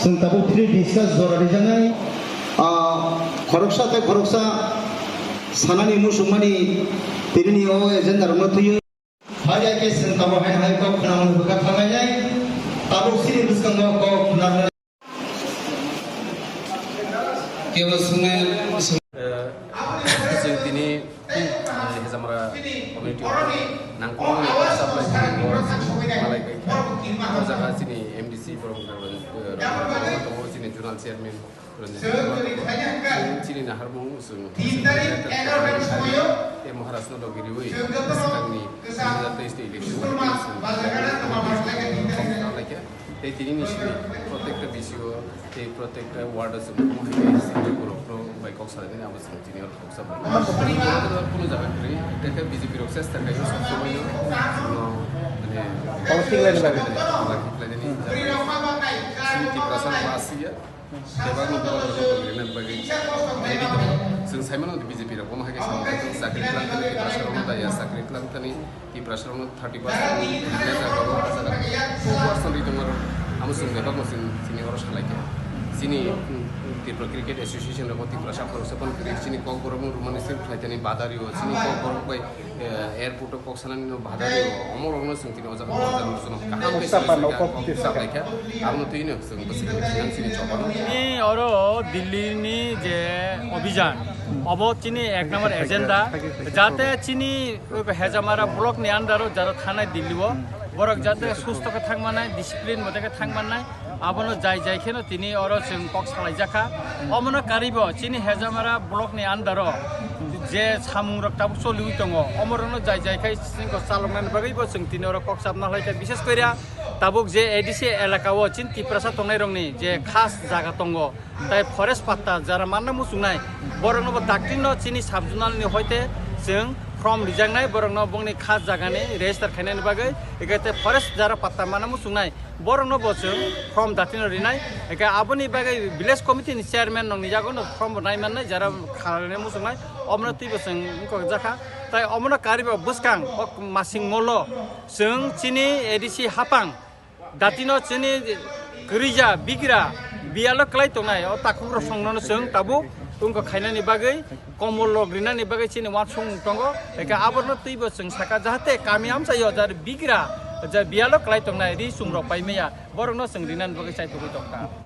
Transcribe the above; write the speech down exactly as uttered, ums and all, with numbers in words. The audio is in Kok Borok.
Chwng tabuk free discuss jora rijaknai, ah, khoroksa tei khoroksa sanani muchungmani tinini o agenda rokno twiwi. Haiya khe chwng tabuk haino hai kok khwnamani bwkha thanglainai, tabuk chini bwskango kok khwnarnai. Kebo swngnai. Eh, chwng tini, eh, Hejamara community o nangkukmani supply malai kha. O jaga chini M D C borok, eh, tongo, chini zonal chairman Ranjit Kumar tongo. Chini naharmung chwng tei Maharaj no logi riwi swkangni dui hazar teis ni election o chwng tini naharmung kok salaikha. Tei tini ni simi protekta B C O tei protekta ward o chwng tongmani simi borok rok bai kok salainani abo chwng tini oro kok salainai. Kunu jaga kwrwi, tei khe B J P rok chesta khaio sob somoi no, no, mane, kok khiklainani bagwi. Kok khiklainani jaga. Chini Tiprasa no ba asiya, bebak no borok rok rinani bagwi ready tongo. Chwng sai mano B J P rok omo hai khe samung khe chwng chakri twlang thani, Tiprasa rok no daya chakri twlang thani. Tiprasa rokno thirty percent ni jaga o, o jaga four percent ri tongma rok. Amo chwng bebak no chwng chini oro salai kha. Chini, mm, Tripura Cricket Association rok o Tiprasa khoroksa phano kwrwi, chini Kokborok no Roman script khlai thani bada rio, chini Kokborok bai, eh, airport o kok sanani no bada rio. Omo rok no chwng tini o jaga o jaga no chwng kaham khe Mustafa no kok kok kisa salai kha. Abo no twi no chwng bwswk khe chini choba no. Ni oro Delhi ni je obhijan, obo chini ek number agenda, jate chini Hejamara block ni under o jara thanai Delhi o, borok jate susto khe thang mannai, discipline mote khe thang mannai, abono jai jai kheno tini oro chwng kok salai jakha. Omono karwi bo chini Hejamara block ni under o je samung rok tabuk choliwi tongo, omorokno jai jai khai chwng kok chaloknani bagwi bo chwng tini oro kok chapna hlai kha, bishes koira tabuk je A D C elaka o chini Tiprasa tongnai rokni je khas jaga tongo, tai forest patta jara manna muchungnai, borokno bo dakti no chini sub zonal ni hoite chwng form rijaknai, borokno bongni khas jaga ni register khainani bagwi, eke te forest jara patta manna muchungnai, borokno bo chwng form dakti no rinai, eke aboni bagwi village committee ni chairman nokni yago no form bo nai mannai, jara kharani muchungnai, omono twi bo chwng wngkok jakha, tai omono karwi bo bwskang o masing molo chwng chini A D C hapang Datino chini kwrwija bigra biyalo kwlai tongnai, o takhuk rok songnono chwng tabuk tungko khainani bagwi, komol rok rinani bagwi chini uansukmung tongo. Eke aborno twibo chwng saka jahate kami amchaio jar bigra ja biyalo kwlai tongnai ri chwng rok paimaya, borokno chwng rinani bagwi chaitugwi tongkha.